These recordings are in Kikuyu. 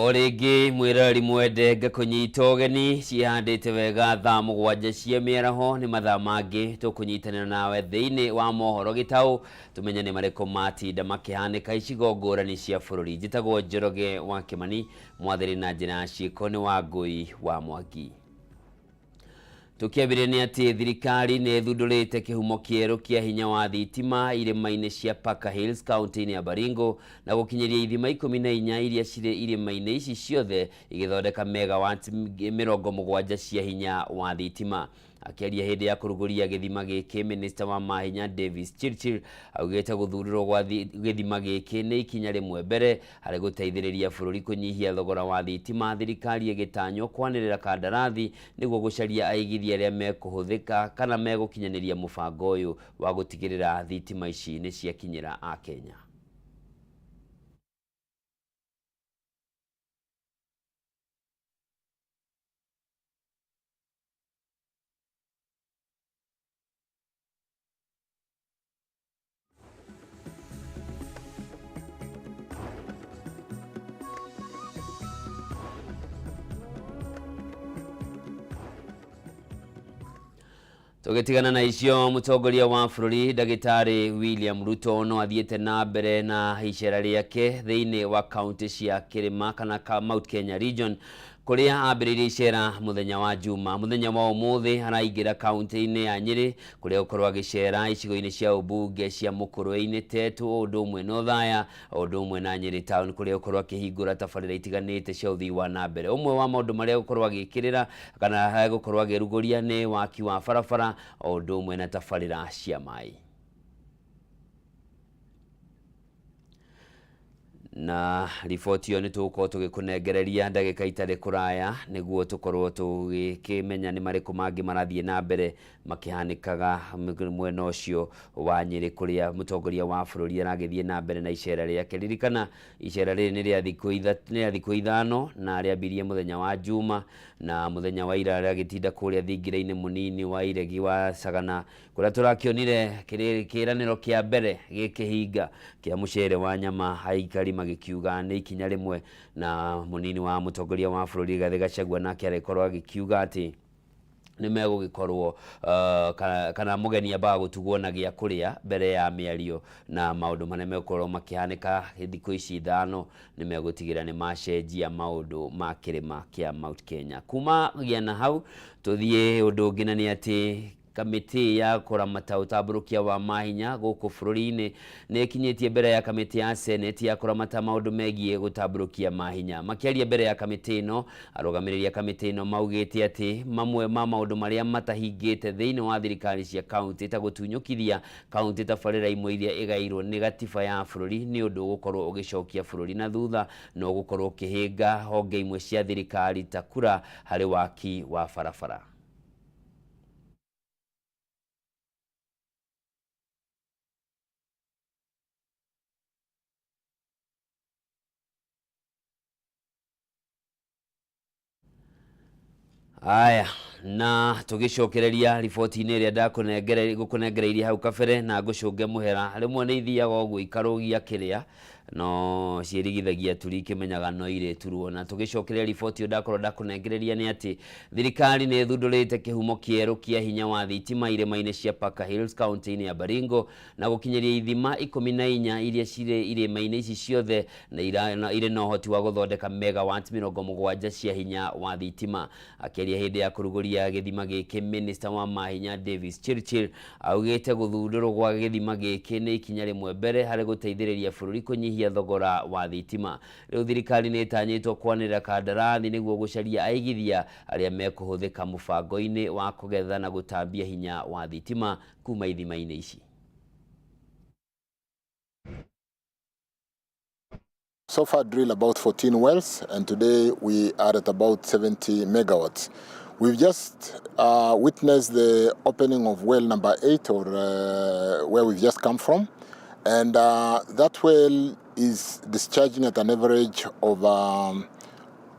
O rĩngĩ mwĩroreri mwende, ngakũnyita ũgeni. Ciĩhandĩte wega thaa 7 cia mĩaraho, nĩ mathaa mangĩ tũkũnyitanĩra nawe thĩinĩ wa mohoro gĩtaũ, tũmenye nĩ marĩkũ matinda makĩhanĩka icigo ngũrani cia bũrũri. Njĩtagwo Njoroge wa Kĩmani, mwathĩrĩ na njĩra ya ciĩko nĩ Wangũi wa Mwangi. Tũkĩambĩrĩria nĩ atĩ thirikari nĩ ĩthundũrĩte kĩhumo kĩerũ kĩa hinya wa thitima irĩma-inĩ cia Parker Hills kaunti-inĩ ya Baringo, na gũkinyĩria ithima 14 iria cirĩ irĩma-inĩ ici ciothe igĩthondeka megawatts 70 cia hinya wa thitima. Akĩaria hĩndĩ ya kũrugũria gĩthima gĩkĩ, minista wa mahinya Davis Chirchir augĩte gũthundũrwo gwa gĩthima gĩkĩ nĩ ikinya rĩmwe mbere harĩ gũteithĩrĩria bũrũri kũnyihia thogora wa thitima, thirikari ĩgĩtanywo kwanĩrĩra kandarathi nĩguo gũcaria aigithia arĩa mekũhũthĩka kana megũkinyanĩria mũbango ũyũ wa gũtigĩrĩra thitima ici nĩ ciakinyĩra Akenya. Tũgĩtigana na icio, mũtongoria wa bũrũri Ndagĩtarĩ William Ruto no athiĩte na mbere na icera rĩake thĩinĩ wa kaunti cia kĩrĩma kana Mount Kenya region, kũrĩa ambĩrĩirie icera mũthenya wa Juma. Mũthenya wa ũmũthĩ araingĩra kaunti-inĩ ya Nyĩrĩ, kũrĩa gũkorwo agĩcera icigo-inĩ cia ũmbunge cia Mũkũrwe-inĩ, Tetu, o ũndũ ũmwe na Othaya, o ũndũ ũmwe na Nyĩrĩ town, kũrĩa gũkorwo akĩhingũra tabarĩra itiganĩte cia ũthii wa na mbere. Ũmwe wa maũndũ marĩa gũkorwo agĩkĩrĩra kana gũkorwo akĩrugũria nĩ waki wa barabara, o ũndũ ũmwe na tabarĩra cia maĩ. Na riboti ĩyo nĩ tũgũkorwo tũgĩkũnengereria ndagĩka itarĩ kũraya, nĩguo tũkorwo tũgĩkĩmenya nĩ marĩkũ mangĩ marathiĩ na mbere makĩhanĩkaga mwena ũcio wa Nyĩrĩ, kũrĩa mũtongoria wa bũrũri aragĩthiĩ na mbere na icera rĩake. Ririkana icera rĩrĩ nĩ rĩa thikũ 5 na rĩambirie mũthenya wa Juma, na mũthenya wa ira rĩagĩtinda kũrĩa thingira-inĩ mũnini wa Iregi wa Sagana, kũrĩa tũrakĩonire kĩĩranĩro kĩa mbere gĩkĩhinga kĩa mũcere wa nyama, aikari magĩkiuga nĩ ikinya rĩmwe, na mũnini wa mũtongoria wa bũrũri Rigathĩ Gachagua nake agĩkorwo agĩkiuga atĩ nĩ megũgĩkorwo kana mũgeni ambaga gũtugwo na gĩa kũrĩa mbere ya mĩario, na maũndũ marĩa megũkorwo makĩhanĩka thikũ ici 5 nĩ megũtigĩra nĩ macenjia maũndũ ma kĩrĩma kĩa Mount Kenya. Kuma na hau tũthiĩ ũndũ ũngĩ, na nĩ atĩ kamĩtĩ ya kũramata ũtambũrũkia wa mahinya gũkũ bũrũri-inĩ nĩ ĩkinyĩtie mbere ya kamĩtĩ ya Senate ya kũramata maũndũ megiĩ gũtambũrũkia mahinya. Makĩaria mbere ya kamĩtĩ ĩno, arũgamĩrĩri a kamĩtĩ ĩno maugĩte atĩ mamwe ma maũndũ marĩa matahingĩte thĩinĩ wa thirikari cia kaunti, ta gũtunyũkithia kaunti tabarĩra imwe iria ĩgairwo nĩ gatiba ya bũrũri, nĩ ũndũ ũgũkorwo ũgĩcokia bũrũri na thutha na ũgũkorwo ũkĩhĩnga honge imwe cia thirikari ta kura harĩ waki wa barabara. Aya, na tũgĩcokereria riboti-inĩ ĩrĩa ndakũnengereirie hau kabere, na ngũcũnge mũhera, rĩmwe nĩ ithiaga ũguo ikarũgia kĩrĩa no ciĩrigithagia turi ikĩmenyaga no irĩturwo. Na tũgĩcokereria riboti ĩyo ndakorwo ndakũnengereria, nĩ atĩ thirikari nĩ ĩthundũrĩte kĩhumo kĩerũ kĩa hinya wa thitima irĩma-inĩ cia Parker Hills kaunti-inĩ ya Baringo, na gũkinyĩria ithima 14 iria cirĩ irĩma-inĩ ici ciothe na irĩ na ũhoti wa gũthondeka megawatts 70 cia hinya wa thitima. Akĩaria hĩndĩ ya kũrugũria gĩthima gĩkĩ, minista wa mahinya Davis Chirchir augĩte gũthundũrwo gwa gĩthima gĩkĩ nĩ ikinya rĩmwe mbere harĩ gũteithĩrĩria bũrũri kũnyihia thogora wa thitima. Rĩu thirikari nĩ ĩtanyĩtwo kwanĩrĩra kandarathi nĩguo gũcaria aigithia arĩa mekũhũthĩka mũbango-inĩ wa kũgetha na gũtambia hinya wa thitima kuma ithima-inĩ ici. So far drilled about 14 wells, and today we are at about 70 megawatts. We've just witnessed the opening of well number 8, or where we've just come from, and that well is discharging at an average of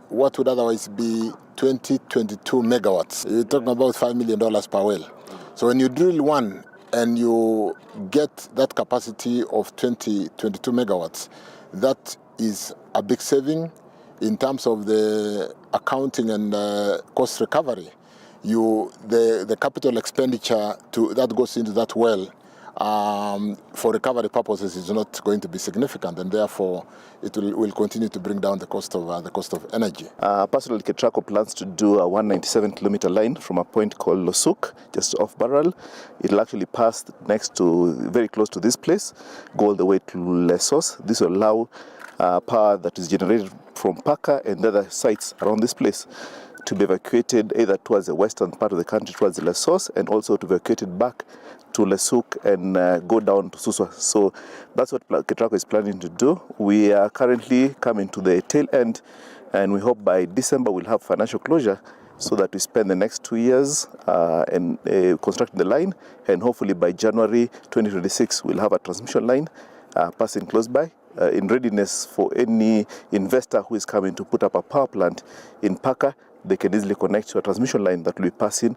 what would otherwise be 2022 megawatts. You're talking about $5 million per well. So when you drill one and you get that capacity of 2022 megawatts, that is a big saving. In terms of the accounting and cost recovery, the capital expenditure that goes into that well for recovery purposes is not going to be significant, and therefore it will continue to bring down the cost of energy. Personally, Ketraco plans to do a 197 kilometer line from a point called Losuk, just off Barral. It'll actually pass next to, very close to this place, go all the way to Lesos. This will allow power that is generated from Paka and other sites around this place to be evacuated either towards the western part of the country, towards Lesos, and also to be evacuated back to Lesuk and go down to Suswa. So that's what Ketraco is planning to do. We are currently coming to the tail end, and we hope by December we'll have financial closure so that we spend the next 2 years and constructing the line, and hopefully by January 2026 we'll have a transmission line passing close by in readiness for any investor who is coming to put up a power plant in Paka. They can easily connect to a transmission line that will be passing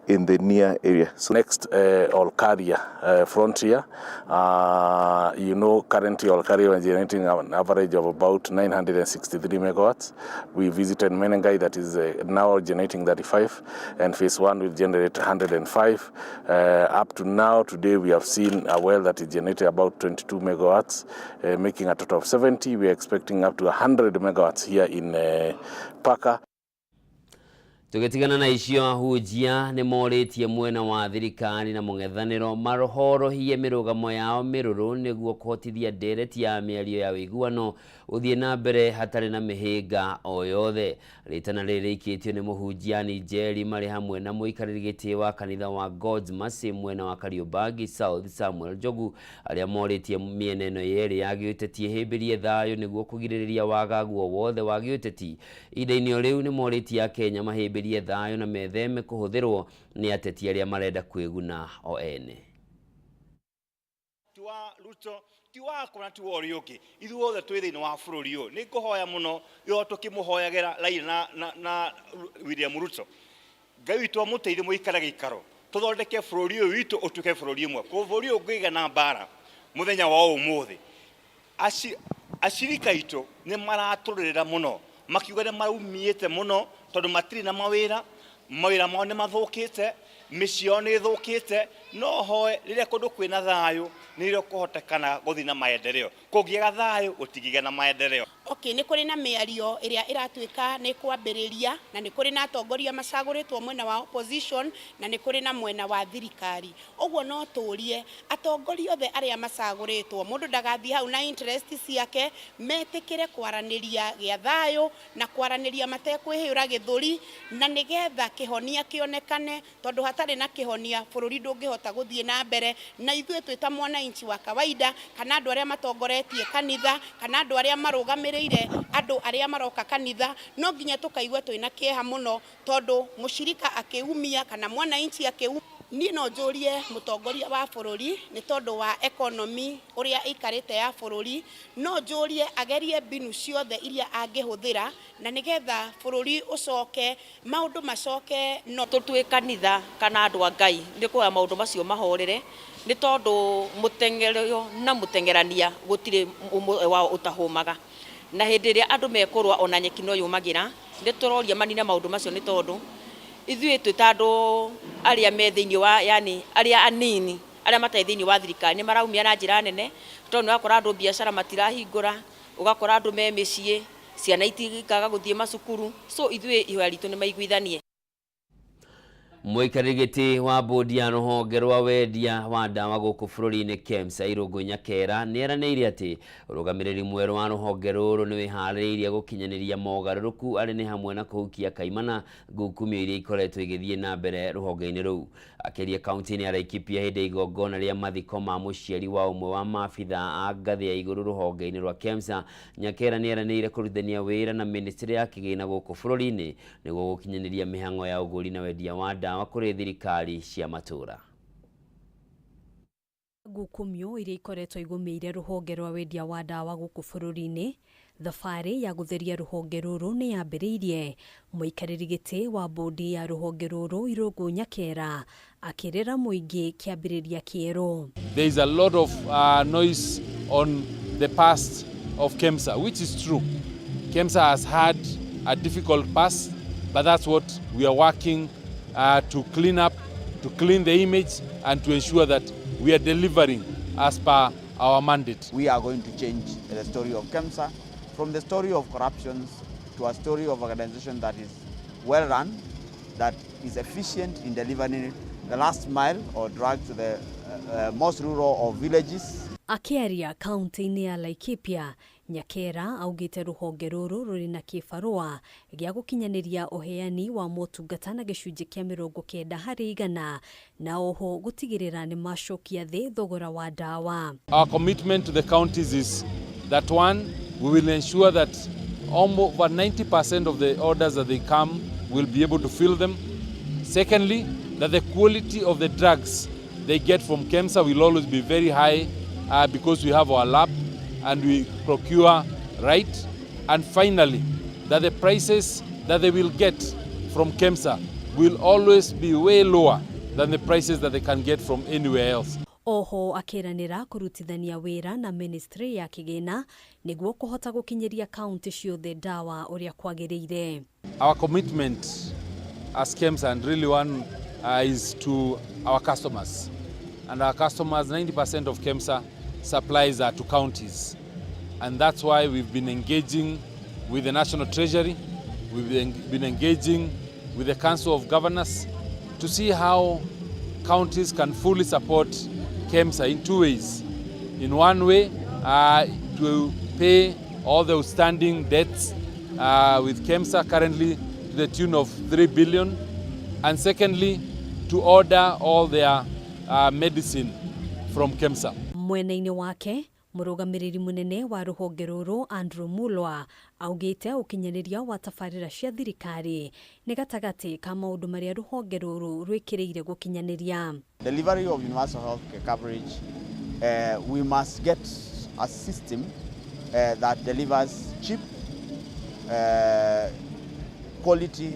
in the near area. So Next, Olkaria frontier. Currently Olkaria is generating an average of about 963 megawatts. We visited Menengai, that is now generating 35, and phase one will generate 105. Up to now, today we have seen a well that is generating about 22 megawatts, making a total of 70. We are expecting up to 100 megawatts here in Paka. Tũgĩtigana na icio, ahunjia nĩ morĩtie mwena wa thirikari na mũng'ethanĩro marohorohie mĩrũgamo yao mĩrũrũ nĩguo kũhotithia ndereti ya mĩario ya ũiguano gũthiĩ na mbere hatarĩ na mĩhĩnga o yothe. Rĩtana rĩrĩ rĩikĩtio nĩ mũhunjia Njeri marĩ hamwe na mũikarĩri gĩtĩ wa kanitha wa God's Mercy mwena wa Kariobangi South, Samuel Njogu, arĩa morĩtie mĩena ĩno yerĩ ya gĩũteti ĩhĩmbĩrie thayũ nĩguo kũgirĩrĩria wagagu o wothe wa gĩũteti. Ihinda-inĩ o rĩu, nĩ morĩtie Akenya mahĩmbĩrie thayũ na metheme kũhũthĩrwo nĩ ateti arĩa marenda kwĩguna o ene. Ti wa Ruto, ti wakwa na ti wa ũrĩa ũngĩ, ithuothe twĩ thĩinĩ wa bũrũri ũyũ. Nĩ ngũhoya mũno ĩyo tũkĩmũhoyagĩra Raila na William Ruto, Ngai witũ amũteithie mũikare gĩikaro tũthondeke bũrũri ũyũ witũ ũtuĩke bũrũri ũmwe. Kũ bũrũri ũyũ ũngĩgĩa na mbara mũthenya wa ũmũthĩ, acirika aitũ nĩ maratũrĩrĩra mũno makiuga nĩ maraumĩte mũno tondũ matirĩ na mawĩra, mawĩra mao nĩ mathũkĩte, mĩciĩ yao nĩ ĩthũkĩte. No hoe rĩrĩa kũndũ kwĩna thayũ nĩrĩo kũhotekana gũthiĩ na maendeleo. Kũngĩaga thayũ gũtingĩgĩa na maendeleo. Okay, nĩ kũrĩ na mĩario ĩrĩa ĩratuĩka nĩ kwambĩrĩria, na nĩ kũrĩ na atongoria macagũrĩtwo mwena wa opposition, na nĩ kũrĩ na mwena wa thirikari. Ũguo no tũrie atongoria othe arĩa macagũrĩtwo, mũndũ ndagathiĩ hau na interest ciake, metĩkĩre kwaranĩria gĩa thayũ na kwaranĩria matekwĩhĩũra gĩthũri, na nĩgetha kĩhonia kĩonekane, tondũ hatarĩ na kĩhonia bũrũri ndũngĩhota gũthiĩ na mbere. Na ithuĩ twĩ ta mwananchi wa kawaida, kana andũ arĩa matongoretie kanitha, kana andũ arĩa marũgamĩrĩire andũ arĩa maroka kanitha, no nginya tũkaigua twĩna kĩeha mũno, tondũ mũcirika akĩumia kana mwananchi akĩumia. Niĩ no njũrie mũtongoria wa bũrũri, nĩ tondũ wa economy ũrĩa ĩikarĩte ya bũrũri, no njũrie agerie mbinu ciothe iria angĩhũthĩra na nĩgetha bũrũri ũcoke, maũndũ macoke no Tũtwĩ kanitha kana andũ a Ngai nĩ kuoya maũndũ macio mahorere, nĩ tondũ mũteng'erio na mũteng'erania gũtirĩ ũmwe wao ũtahũmaga, na hĩndĩ ĩrĩa andũ mekũrũa ona nyeki no yũmagĩra. Nĩ tũroria manine maũndũ macio, nĩ tondũ ithuĩ twĩ ta andũ arĩa me thĩinĩ wa, yani arĩa anini arĩa matarĩ thĩinĩ wa thirikari, nĩ maraumia na njĩra nene, tondũ nĩ ũrakora andũ biacara matirahingũra, ũgakora andũ me mĩciĩ, ciana itikaga gũthiĩ macukuru. So ithuĩ ihoya ritũ nĩ maiguithanie. Mũikarĩri gĩtĩ wa bodi ya rũhonge rwa wendia wa ndawa gũkũ bũrũri-inĩ, KEMSA, Irũngũ Nyakera, nĩ eranĩire atĩ ũrũgamĩrĩri mwerũ wa rũhonge rũrũ nĩ wĩharĩrĩirie gũkinyanĩria mogarũrũku arĩ nĩ hamwe na kũhukia kaimana ngukumio iria ikoretwo igĩthiĩ na mbere rũhonge-inĩ rũu. Akĩaria kaunti-inĩ ya Laikipia hĩndĩ ya igongona rĩa mathiko ma mũciari wa ũmwe wa maabitha a ngathĩ ya igũrũ rũhonge-inĩ rwa KEMSA, Nyakera nĩ eranĩire kũrutithania wĩra na ministry ya kĩgĩna gũkũ bũrũri-inĩ nĩguo gũkinyanĩria mĩhang'o ya ũgũri na wendia wa ndawa kũrĩ thirikari cia matũũra. Ngukumio iria ikoretwo igũmĩire rũhonge rwa wendia wa ndawa gũkũ bũrũri-inĩ, thabarĩ ya gũtheria rũhonge rũrũ nĩ yambĩrĩirie. Mũikarĩri gĩtĩ wa bodi ya rũhonge rũrũ, Irũngũ Nyakera, akĩrĩra mũingĩ kĩambĩrĩria kĩerũ. There is a lot of noise on the past of KEMSA, which is true. KEMSA has had a difficult past, but that's what we are working to clean up, to clean the image, and to ensure that we are delivering as per our mandate. We are going to change the story of KEMSA from the story of corruptions to a story of organization that is well run, that is efficient in delivering the last mile or drug to the most rural of villages. Akĩaria kaunti-inĩ ya Laikipia, Nyakera augĩte rũhonge rũrũ rũrĩ na kĩbarũa gĩa gũkinyanĩria ũheani wa motungata na gĩcunjĩ kĩa 90% na oho gũtigĩrĩra nĩ macokia thĩ thogora wa ndawa. Our commitment to the counties is that, one, we will ensure that over 90% of the orders that they come will be able to fill them. Secondly, that the quality of the drugs they get from KEMSA will always be very high because we have our lab and we procure right. And finally, that the prices that they will get from KEMSA will always be way lower than the prices that they can get from anywhere else. Oho akĩranĩra kũrutithania wĩra na ministry ya kĩgĩna nĩguo kũhota gũkinyĩria kaunti ciothe ndawa ũrĩa kwagĩrĩire. Our commitment as KEMSA, and really one, is to our customers. And our customers, 90% of KEMSA supplies are to counties. And that's why we've been engaging with the National Treasury, we've been engaging with the Council of Governors to see how counties can fully support KEMSA in two ways. In one way, to pay all the outstanding debts with KEMSA currently to the tune of 3 billion. And secondly, to order all their medicine from KEMSA. Mwena-inĩ wake, mũrũgamĩrĩri mũnene wa rũhonge rũrũ Andrew Mulwa augĩte ũkinyanĩria wa tabarĩra cia thirikari nĩ gatagatĩ ka maũndũ marĩa rũhonge rũrũ rwĩkĩrĩire gũkinyanĩria. Delivery of universal health care coverage, we must get a system that delivers cheap, quality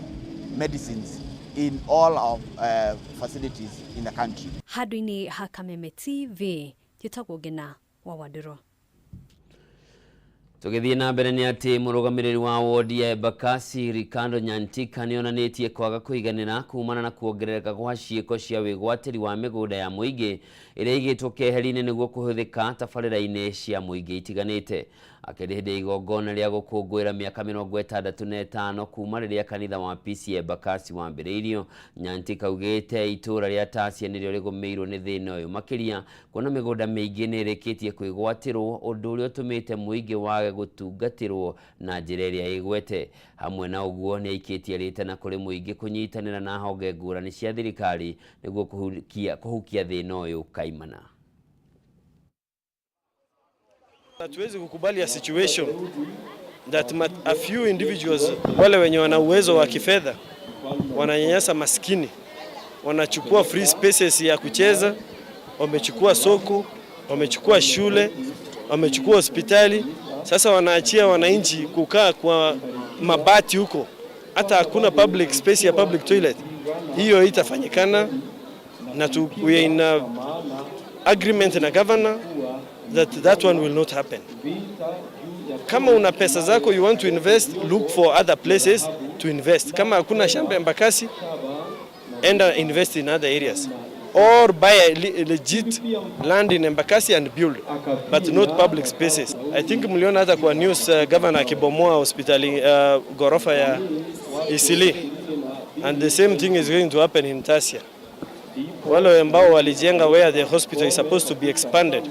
medicines in all our facilities in the country. Handũ-inĩ ha Kameme TV, njĩtagwo Ngena wa Wandirwa. Tũgĩthiĩ na mbere nĩ atĩ mũrũgamĩrĩri wa wodi ya Embakasi, Ricardo Nyantika, nĩonanĩtie kwaga kũiganĩra kumana na kuongerereka gwa ciĩko cia wĩgwatĩri wa mĩgũnda ya mũingĩ ĩrĩa ĩigĩtwo keheri-inĩ nĩguo kũhũthĩka tabarĩra-inĩ cia mũingĩ itiganĩte. Akĩrĩ hĩndĩ ya igongona rĩa gũkũngũĩra mĩaka 65 kuma rĩrĩa kanitha wa PCEA Embakasi wambĩrĩirio, Nyantika augĩte itũũra rĩa Tasia nĩrĩo rĩgũmĩirwo nĩ thĩna ũyũ makĩria, kuona mĩgũnda mĩingĩ nĩ ĩrĩkĩtie kwĩgwatĩrwo, ũndũ ũrĩa ũtũmĩte mũingĩ wage gũtungatĩrwo na njĩra ĩrĩa ĩgwete. Hamwe na ũguo, nĩ aikĩtie rĩtana kũrĩ mũingĩ kũnyitanĩra na honge ngũrani cia thirikari nĩguo kũhukia thĩna ũyũ kaimana. Hatuwezi kukubali a situation that a few individuals, wale wenye wana uwezo wa kifedha, wananyanyasa maskini, wanachukua free spaces ya kucheza, wamechukua soko, wamechukua shule, wamechukua hospitali. Sasa wanaachia wananchi kukaa kwa mabati huko, hata hakuna public space ya public toilet. Hiyo itafanyikana na we are in a agreement na governor that that one will not happen. Kama una pesa zako, you want to invest, look for other places to invest. Kama hakuna shamba Embakasi, enda invest in other areas or buy a legit land in Embakasi and build, but not public spaces. I think mliona hata kwa news, governor akibomoa hospitali, gorofa ya Eastleigh, and the same thing is going to happen in Tasia. Wale ambao walijenga where the hospital is supposed to be expanded,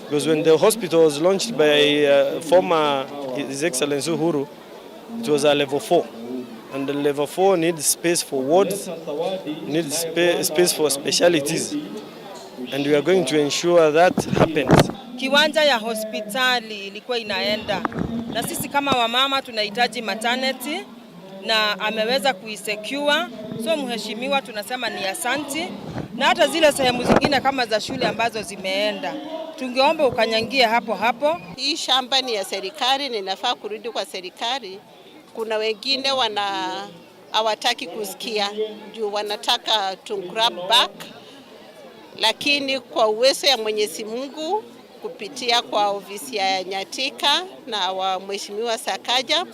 because when the hospital was launched by former His Excellency Uhuru, it was a level 4, and the level 4 needs space for wards, needs space for specialities, and we are going to ensure that happens. Kiwanja ya hospitali ilikuwa inaenda, na sisi kama wamama tunahitaji maternity na ameweza kuisecure. So mheshimiwa, tunasema ni asanti, na hata zile sehemu zingine kama za shule ambazo zimeenda, tungeomba ukanyangie hapo hapo. Hii shamba ni ya serikali na inafaa kurudi kwa serikali. Kuna wengine wana hawataki kusikia juu wanataka to grab back, lakini kwa uwezo ya Mwenyezi Mungu kupitia kwa ofisi ya Nyatika na wa Mheshimiwa Sakaja.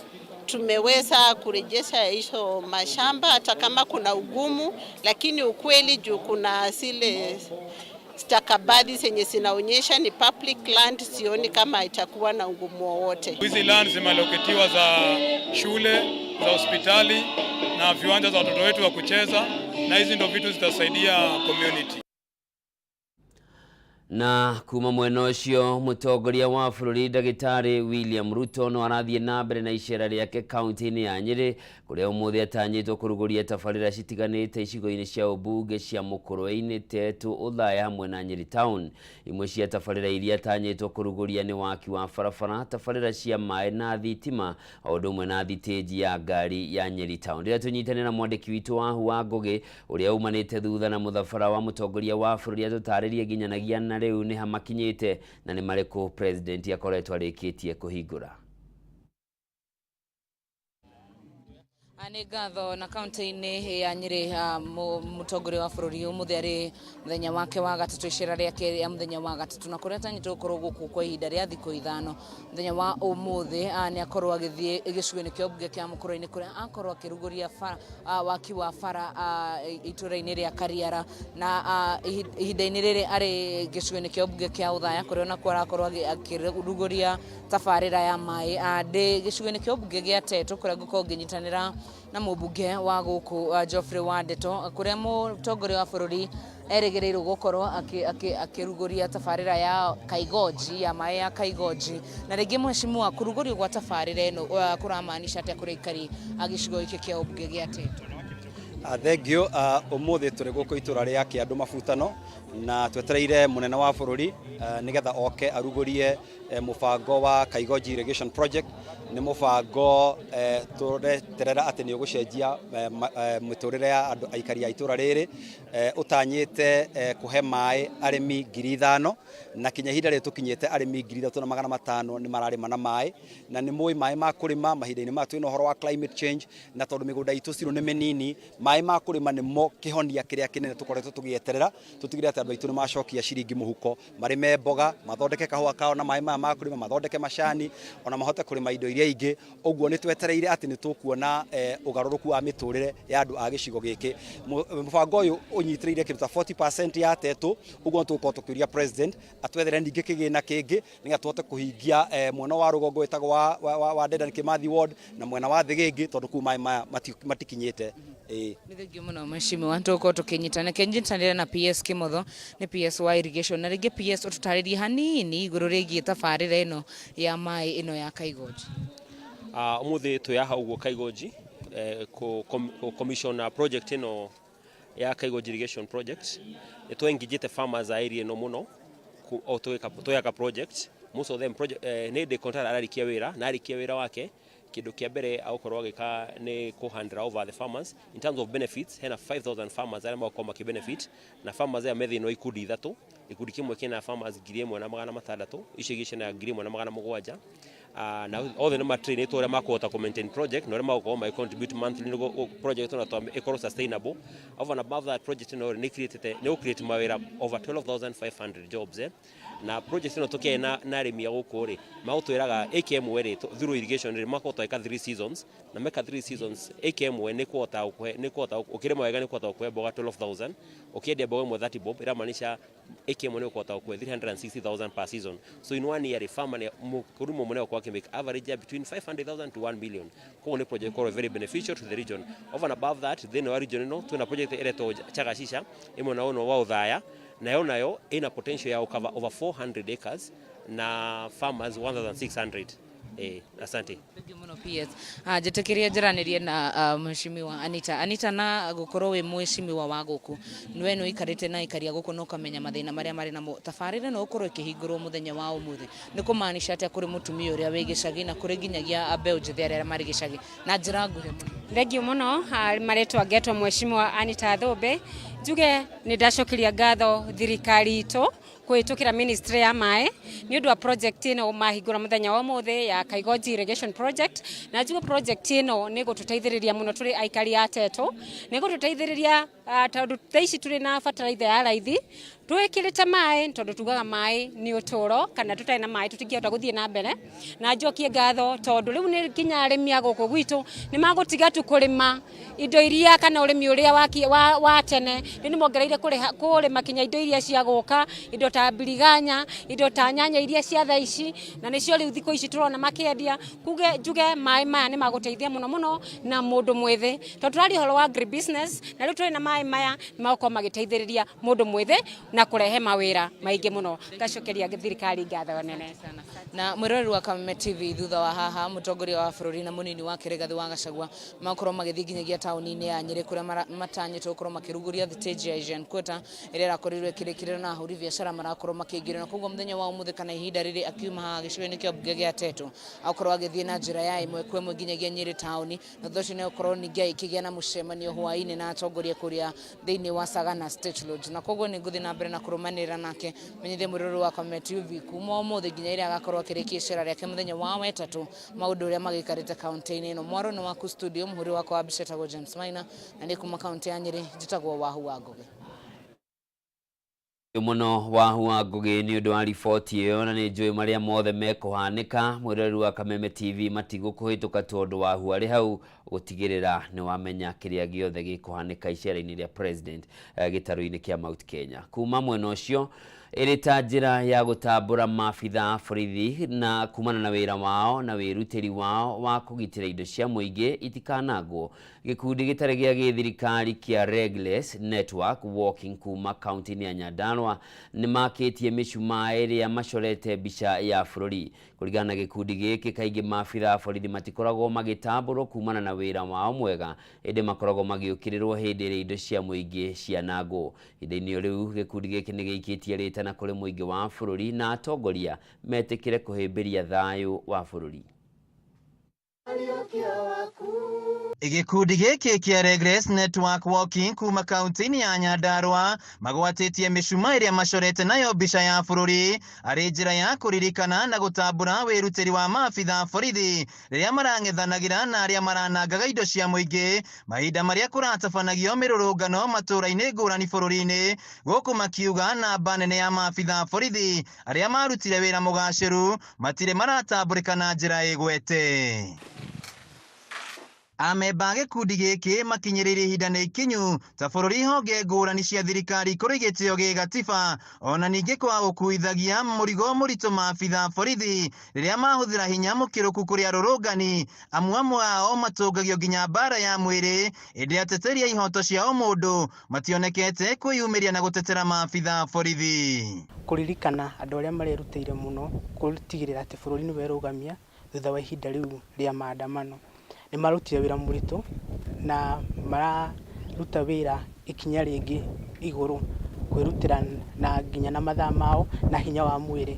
Tumeweza kurejesha hizo mashamba hata kama kuna ugumu, lakini ukweli juu kuna zile stakabadhi zenye zinaonyesha ni public land, sioni kama itakuwa na ugumu wowote. Hizi land zimeallocatiwa za shule, za hospitali na viwanja za watoto wetu wa kucheza, na hizi ndo vitu zitasaidia community. Na kuma mwena ũcio, mũtongoria wa bũrũri Ndagĩtarĩ William Ruto no arathiĩ na mbere na icera rĩake kaunti-inĩ ya Nyĩrĩ, kũrĩa ũmũthĩ atanyĩtwo kũrugũria tabarĩra citiganĩte icigo-inĩ cia ũmbunge cia Mũkũrwe-inĩ, Tetu, Othaya hamwe na Nyĩrĩ Town. Imwe cia tabarĩra iria atanyĩtwo kũrugũria nĩ waki wa barabara, tabarĩra cia maĩ na thitima, o ũndũ ũmwe na thitĩnji ya ngari ya Nyeri Town. Rĩrĩa tũnyitane na mwandĩki witũ wa Ngũgĩ ũrĩa umanĩte thutha na mũthabara wa mũtongoria wa bũrũri, atũtarĩrie nginyanagia na rĩu nĩ ha makinyĩte na nĩ marĩkũ president akoretwo arĩkĩtie kũhingũra. Nĩ ngatho. Na kaunti-inĩ ya Nyĩrĩ, mũtongoria wa bũrũri ũmũthĩ arĩ mũthenya wake wa gatatũ, icera rĩake rĩa mũthenya wa gatatũ, na kũrĩa atanyĩtwo gũkorwo gũkũ kwa ihinda rĩa thikũ 5. Mũthenya wa ũmũthĩ nĩ akorwo agĩthiĩ gĩcigo-inĩ kĩa mbunge kĩa Mũkũrwe-inĩ, kũrĩa akorwo akĩrugũria waki wa bara itũũra-inĩ rĩa Kariara. Na ihinda-inĩ rĩrĩ arĩ gĩcigo-inĩ kĩa mbunge kĩa Othaya, kũrĩa onakuo arakorwo akĩrugũria tabarĩra ya maĩ. Ndĩ gĩcigo-inĩ kĩa mbunge gĩa Tetu, kũrĩa ngũkorwo ngĩnyitanĩra na mũmbunge wa gũkũ Geoffrey Wandeto, kũrĩa mũtongoria wa bũrũri erĩgĩrĩirwo gũkorwo akĩrugũria tabarĩra ya Kaigoji, ya maĩ ya Kaigoji. Na rĩngĩ, mheshimiwa, kũrugũrio gwa tabarĩra ĩno kũramaanisha atĩa kũrĩ aikari a gĩcigo gĩkĩ kĩa ũmbunge gĩa Tetu? Thank you. Ũmũthĩ tũrĩ gũkũ itũra rĩa Kĩandũ Mabutano na twetereire mũnene wa bũrũri nĩgetha oke arugũrie mũbango wa Kaigoji Irrigation Project. Nĩ mũbango tũreterera atĩ nĩ ũgũcenjia mĩtũrĩre ya andũ, aikari a itũra rĩrĩ. Ũtanyĩte kũhe maĩ arĩmi 5,000, na kinya ihinda rĩrĩ tũkinyĩte arĩmi 3,500 nĩ mararĩma na maĩ. Na nĩ mũĩ maĩ ma kũrĩma mahinda-inĩ maya twĩna ũhoro wa climate change, na tondũ mĩgũnda itũ cirũ nĩ mĩnini, maĩ ma kũrĩma nĩmo kĩhonia kĩrĩa kĩnene tũkoretwo tũgĩeterera, tũtigĩrĩre atĩ andũ aitũ nĩ macokia ciringi mũhuko, marĩme mboga, mathondeke kahũa kao na maĩ maya ma kũrĩma, mathondeke macani, ona mahote kũrĩma indo iria ingĩ. Ũguo nĩ twetereire atĩ nĩ tũkuona ũgarũrũku wa mĩtũrĩre ya andũ a gĩcigo gĩkĩ. Mũbango ũyũ ũnyitĩrĩire kĩndũ ta 40% ya Tetu. Ũguo tũgũkorwo tũkĩũria president atwethere ningĩ kĩgĩna kĩngĩ nĩgetha tũhote kũhingia mwena wa rũgongo wĩtagwo wa Dedan Kimathi Ward na mwena wa Thĩgĩngĩ, tondũ kũu maĩ maya matikinyĩte, ĩĩ. Nĩ thengiũ mũno, mheshimiwa. Tũgũkorwo tũkĩnyitana kĩnyitanĩra na PS Kimotho, nĩ PS wa irrigation. Na rĩngĩ PS, ũtũtarĩrie hanini igũrũ rĩgiĩ tabarĩra ĩno ya maĩ ĩno ya Kaigoji. Umuthi twĩ haha ũguo Kaigoji kũ commission project ĩno ya Kaigoji Irrigation Project. Nĩ twengijĩte farmers a area ĩno mũno o twĩka project. Most of them project nĩ ndĩ contractor ararĩkia wĩra, na arĩkia wĩra wake, kĩndũ kĩa mbere agũkorwo agĩka nĩ kũ hand over the farmers. In terms of benefits, hena 5000 farmers arĩa magũkorwo makĩ benefit, na farmers aya me thĩinĩ wa ikundi ithatũ. Gĩkundi kĩmwe kĩna farmers 1600, icio ingĩ ciĩna 1700. Na othe nĩ matrainĩtwo ũrĩa makũhota kũ maintain project na ũrĩa magũkorwo magĩ contribute monthly nĩguo project ĩno ĩkorwo sustainable. Over and above that, project ĩno nĩ create nĩ create mawĩra over 12,500 jobs. Na project ĩno tũkĩaria na arĩmi a gũkũ rĩ, magũtwĩraga acre ĩmwe rĩ, through irrigation rĩ, makũhota gwĩka 3 seasons, na meka 3 seasons, acre ĩmwe nĩ kũhota gũkũhe, nĩ kũhota ũkĩrĩma wega, nĩ kũhota gũkũhe mboga 12,000. Ũkĩendia mboga ĩmwe 30 bob, ĩramaanisha acre ĩmwe nĩ ũkũhota gũkũhe 360,000 per season. So in one year, farmer nĩ mũkũrĩmi ũmwe nĩ egũkorwo akĩmake average ya between 500,000 to 1 million. Koguo nĩ project ĩkorwo very beneficial to the region. Over and above that, thĩinĩ wa region ĩno twĩna project ĩretwo Chagashisha ĩmwe na ũno wa Othaya, nayo ĩna potential ya cover over 400 acres na farmers 1600. Asante. Thengiũ mũno, PS. Njĩtĩkĩrie njaranĩrie na mheshimiwa Anita. Anita, na gũkorwo wĩ mheshimiwa wa gũkũ, we nĩ ũikarĩte na aikari a gũkũ na ũkamenya mathĩna marĩa marĩ namo. Tabarĩra ĩno gũkorwo ĩkĩhingũrwo mũthenya wa ũmũthĩ nĩ kũmaanisha atĩa kũrĩ mũtumia ũrĩa wĩ gĩcagi na kũrĩ nginyagia mbeũ njĩthĩ arĩa marĩ gĩcagi, na njĩra nguhĩ mũno? Thengiũ mũno. Marĩtwa ngetwo Mheshimiwa Anita Thũmbĩ. Njuge nĩ ndacokeria ngatho thirikari itũ. Kũhĩtũkĩra ministry ya maĩ nĩ ũndũ wa project ĩno mahingũra mũthenya wa ũmũthĩ ya Kaigoji Irrigation Project. Na njiguo project ĩno nĩ gũtũteithĩrĩria mũno tũrĩ aikari a Tetu, nĩ gũtũteithĩrĩria tondũ thaa ici tũrĩ na bataraitha ya raithi twĩkĩrĩte maĩ, tondũ tugaga maĩ nĩ ũtũro, kana tũtarĩ na maĩ tũtingĩhota gũthiĩ na mbere. Na njokie ngatho tondũ rĩu nĩ nginya arĩmi a gũkũ gwitũ nĩ magũtiga tu kũrĩma indo iria kana ũrĩmi ũrĩa wa tene, rĩu nĩ mongereire kũrĩma kinya indo iria cia gũka, indo ta mbiriganya, indo ta nyanya iria cia thaa ici, na nĩcio rĩu thikũ ici tũrona makĩendia. Kuge njuge maĩ maya nĩ magũteithia mũno mũno na mũndũ mwĩthĩ, tondũ tũraria ũhoro wa agri business, na rĩu tũrĩ na maĩ maya nĩ magũkorwo magĩteithĩrĩria mũndũ mwĩthĩ na kũrehe mawĩra maingĩ mũno. Ngacokeria thirikari ngatho nene. Na mwĩroreri wa Kameme TV, thutha wa haha mũtongoria wa bũrũri na mũnini wake Rigathĩ wa Gachagua makorwo magĩthiĩ nginyagia taũni-inĩ ya Nyĩrĩ kũrĩa matanyĩtwo gũkorwo makĩrugũria thitĩnji ya Asian Quarter ĩrĩa ĩrakorirwo ĩkĩrĩkĩrĩrwo na ahũri biacara marakorwo makĩingĩrio. Na koguo mũthenya wa ũmũthĩ kana ihinda rĩrĩ akiuma haha gĩcigo-inĩ kĩa mbunge gĩa Tetu akorwo agĩthiĩ na njĩra ya ĩmwe kwa ĩmwe nginyagia Nyĩrĩ taũni, na thutha ũcio nĩ agũkorwo ningĩ agĩkĩgĩa na mũcemanio hwaĩ-inĩ na atongoria kũrĩa thĩinĩ wa Sagana State Lodge. Na koguo nĩ ngũthiĩ na mbere na kũrũmanĩrĩra nake menyithie mwĩroreri wa Kameme TV kuma ũmũthĩ nginya ĩrĩa agakorwo akĩrĩkia icera rĩake mũthenya wa wetatũ maũndũ ũrĩa magĩikarĩte kaunti-inĩ ĩno. Mwaro nĩ waku studio, mũhũri wakwa wa mbica etagwo James Maina, na nĩ kuma kaunti ya Nyĩrĩ njĩtagwo Wahu wa Ngũgĩ. Mũno Wahu wa Ngũgĩ nĩ ũndũ wa riboti ĩyo, na nĩ njũĩ marĩa mothe mekũhanĩka mwĩroreri wa Kameme TV matigũkũhĩtũka tondũ Wahu arĩ hau gũtigĩrĩra nĩ wamenya kĩrĩa gĩothe gĩkũhanĩka icera-inĩ rĩa president gĩtarũ-inĩ kĩa Mount Kenya. Kuma mwena ũcio ĩrĩ ta njĩra ya gũtambũra maabitha a borithi na kumana na wĩra wao na wĩrutĩri wao wa kũgitĩra indo cia mũingĩ itikanangwo, gĩkundi gĩtarĩ gĩa gĩthirikari kĩa Regles Network Walking kuma kaunti-inĩ ya Nyandarua nĩ makĩtie mĩcumaa ĩrĩa macorete mbica ya bũrũri. Kũringana na gĩkundi gĩkĩ, kaingĩ maabitha a borithi matikoragwo magĩtambũrwo kumana na wĩra wao mwega, ĩndĩ makoragwo magĩũkĩrĩrwo hĩndĩ ĩrĩa indo cia mũingĩ cianangwo. Ihinda-inĩ o rĩu, gĩkundi gĩkĩ nĩ gĩikĩtie rĩtana kũrĩ mũingĩ wa bũrũri na atongoria metĩkĩre kũhĩmbĩria thayũ wa bũrũri. Gĩkundi gĩkĩ kĩa Regres Network Walking kuma kaunti-inĩ ya Nyandarua magwatĩtie mĩcumaa ĩrĩa macorete nayo mbica ya bũrũri arĩ njĩra ya kũririkana na gũtambũra wĩrutĩri wa maabitha a borithi rĩrĩa marang'ethanagĩra na arĩa maranangaga indo cia mũingĩ mahinda marĩa kũratabanagio mĩrũrũngano matũũra-inĩ ngũrani bũrũri-inĩ, gũkũ makiuga namba nene ya maabitha a borithi arĩa marutire wĩra mũgacĩru matirĩ maratambũrĩka na njĩra ĩgwete. Amemba a gĩkundi gĩkĩ makinyĩrĩire ihinda nĩ ikinyu ta bũrũri honge ngũrani cia thirikari kũrĩ gĩtĩo gĩ gatiba, ona ningĩ kwa gũkuithagia mũrigo mũritũ maabitha a borithi rĩrĩa mahũthĩra hinya mũkĩrũku kũrĩ arũrũngani, amwe amwe ao matũngagio nginya mbara ya mwĩrĩ, ĩndĩ ateteri a ihoto cia ũmũndũ mationekete kwĩyumĩria na gũtetera maabitha a borithi. Kũririkana andũ arĩa marerutĩire mũno gũtigĩrĩra atĩ bũrũri nĩ werũgamia thutha wa ihinda rĩu rĩa maandamano. Nĩ marutire wĩra mũritũ na mararuta wĩra ikinya rĩngĩ igũrũ, kwĩrutĩra na nginya na mathaa mao na hinya wa mwĩrĩ.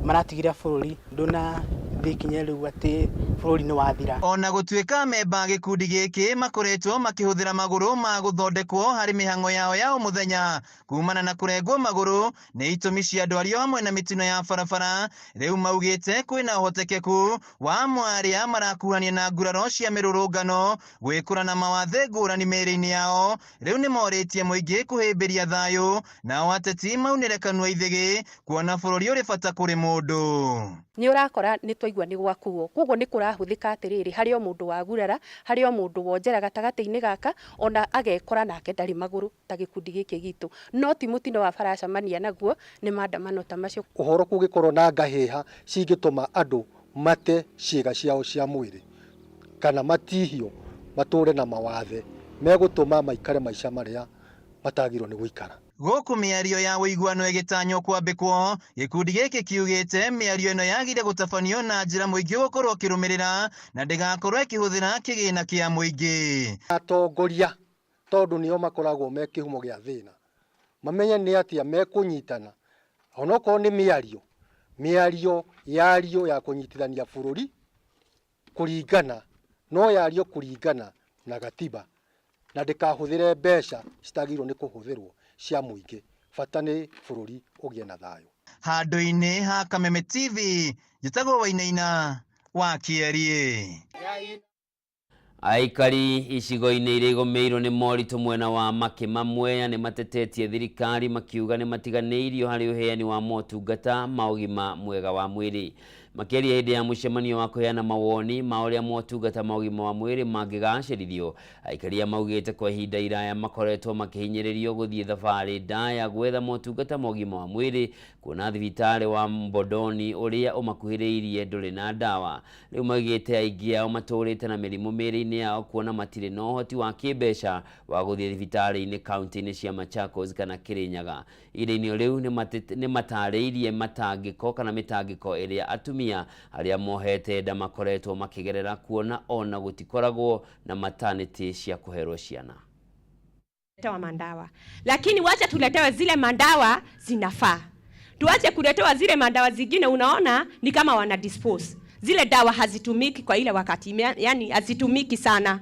Maratigĩrĩra bũrũri ndũnathiĩ ikinya rĩu atĩ bũrũri nĩ wathira. Ona gũtuĩka amemba a gĩkundi gĩkĩ makoretwo makĩhũthĩra magũrũ ma gũthondekwo harĩ mĩhang'o yao ya o mũthenya kumana na kũrengwo magũrũ nĩ itũmi cia ndwari o hamwe na mĩtino ya barabara, rĩu maugĩte kwĩna ũhotekeku wa amwe arĩa marakuhania na nguraro cia mĩrũrũngano gwĩkũra na mawathe ngũrani mĩĩrĩ-inĩ yao. Rĩu nĩ morĩtie mũingĩ kũhĩmbĩria thayũ, nao ateti maunĩre kanua ithĩgĩ kuona bũrũri ũrĩ bata kũrĩ mũndũ. Nĩ ũrakora nĩ twaigua nĩ gwakuo, koguo nĩ kũrahũthĩka atĩrĩrĩ, harĩ o mũndũ wagurara, harĩ o mũndũ wonjera gatagatĩ-inĩ gaka, ona agekora nake ndarĩ magũrũ ta gĩkundi gĩkĩ gitũ. No ti mũtino wa baracemania naguo, nĩ maandamano ta macio. Ũhoro kũngĩkorwo na ngahĩha cingĩtũma andũ mate ciĩga ciao cia mwĩrĩ kana matihio matũre na mawathe megũtũma maikare maica marĩa matagĩrĩirwo nĩ gũikara. Gũkũ mĩario ya ũiguano ĩgĩtanywo kwambĩkwo, gĩkundi gĩkĩ kiugĩte mĩario ĩno yagĩrĩire gũtabanio na njĩra mũingĩ ũgũkorwo ũkĩrũmĩrĩra na ndĩgakorwo ĩkĩhũthĩra kĩgĩna kĩa mũingĩ. Atongoria tondũ nĩo makoragwo me kĩhumo gĩa thĩna, mamenye nĩ atĩa mekũnyitana, onokorwo nĩ mĩario, mĩario yario ya kũnyitithania bũrũri kũringana, no yario kũringana na gatiba na ndĩkahũthĩre mbeca citagĩrĩirwo nĩ kũhũthĩrwo cia mũingĩ, bata nĩ bũrũri ũgĩe na thayũ. Handũ-inĩ ha Kameme TV, njĩtagwo Wainaina wa Kĩeriĩ. Aikari icigo-inĩ iria igũmĩirwo nĩ moritũ mwena wa Makĩma Mwea nĩ matetetie thirikari makiuga nĩ matiganĩirio harĩ ũheani wa motungata ma ũgima mwega wa mwĩrĩ. Makĩaria hĩndĩ ya mũcemanio wa kũheana mawoni ma ũrĩa motungata ma ũgima wa mwĩrĩ mangĩgacĩrithio, aikari aya maugĩte kwa ihinda iraya makoretwo makĩhinyĩrĩrio gũthiĩ thabarĩ ndaya gwetha motungata ma ũgima wa mwĩrĩ kuona thibitarĩ wa Mbondoni ũrĩa ũmakuhĩrĩirie ndũrĩ na ndawa. Rĩu maugĩte aingĩ ao matũrĩte na mĩrimũ mĩĩrĩ-inĩ yao kuona matirĩ na ũhoti wa kĩmbeca wa gũthiĩ thibitarĩ-inĩ kaunti-inĩ cia Machakos kana Kirinyaga. Ihinda-inĩ o rĩu nĩ matarĩirie matangĩko kana mĩtangĩko ĩrĩa atumia arĩa mohete nda makoretwo makĩgerera kuona ona gũtikoragwo na matanĩtĩ cia kũherwo ciana. Tuletewa mandawa, lakini wacha tuletewe zile mandawa zinafaa. Tuache kuletewa zile mandawa zingine, unaona ni kama wana dispose zile dawa, hazitumiki kwa ile wakati, yani hazitumiki sana.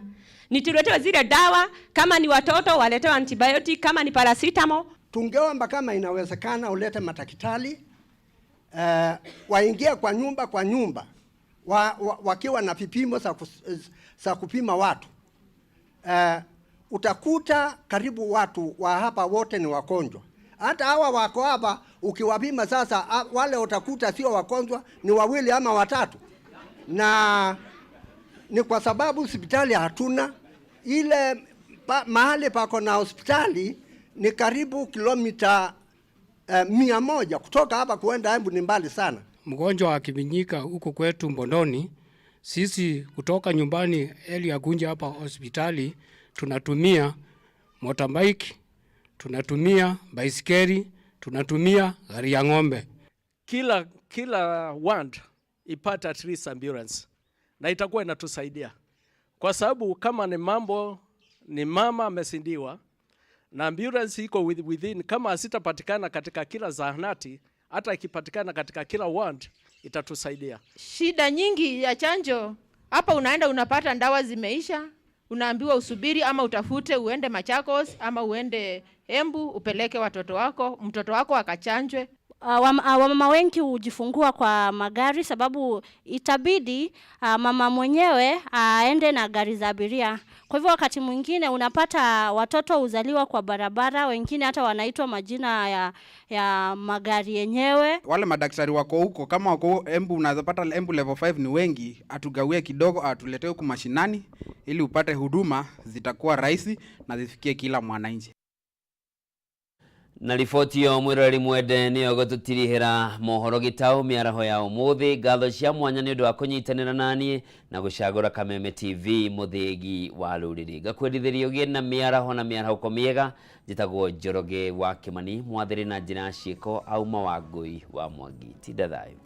Ni tuletewe zile dawa, kama ni watoto waletewe antibiotic, kama ni paracetamol. Tungeomba kama inawezekana ulete madaktari waingie kwa nyumba kwa nyumba wakiwa na vipimo za kupima watu. Utakuta karibu watu wa hapa wote ni wagonjwa. Hata hawa wako hapa ukiwapima sasa, wale utakuta sio wagonjwa, ni wawili ama watatu. Na ni kwa sababu hospitali hatuna. Ile mahali pako na hospitali ni karibu kilomita 100 kutoka hapa kuenda Embu, ni mbali sana. Mgonjwa akiminyika huku kwetu Mbondoni, sisi kutoka nyumbani eli ya kunja hapa hospitali tunatumia motorbike, tunatumia baisikeli, tunatumia gari ya ng'ombe. Kila ward ipate at least ambulance, na itakuwa inatusaidia kwa sababu kama ni mambo ni mama amesindiwa na ambulance iko within, kama asitapatikana katika kila zahanati, hata ikipatikana katika kila ward itatusaidia. Shida nyingi ya chanjo hapa, unaenda unapata ndawa zimeisha, unaambiwa usubiri ama utafute uende Machakos ama uende Embu upeleke watoto wako, mtoto wako akachanjwe. Wamama wengi hujifungua kwa magari sababu itabidi mama mwenyewe aende na gari za abiria. Kwa hivyo wakati mwingine unapata watoto huzaliwa kwa barabara, wengine hata wanaitwa majina ya magari yenyewe. Wale madaktari wako huko, kama wako Embu, unaweza pata Embu level 5 ni wengi, atugawie kidogo, atuletee huku mashinani ili upate huduma zitakuwa rahisi na zifikie kila mwananchi. Na riboti yo mwiroreri mwende niyo gũtũtirihĩra mohoro gĩtaũ mĩaraho ya ũmũthĩ. Ngatho cia mwanya nĩ ũndũ wa kũnyitanĩra naniĩ na gũcagũra Kameme TV mũthĩgi wa rũrĩrĩ. Ngakwendithĩria ũgĩe na mĩaraho na mĩarahũko mĩega. Njĩtagwo Njoroge wa Kĩmani, mwathĩrĩ na njĩra ya ciĩko auma wa Ngũi wa Mwangi. Tinda thayũ.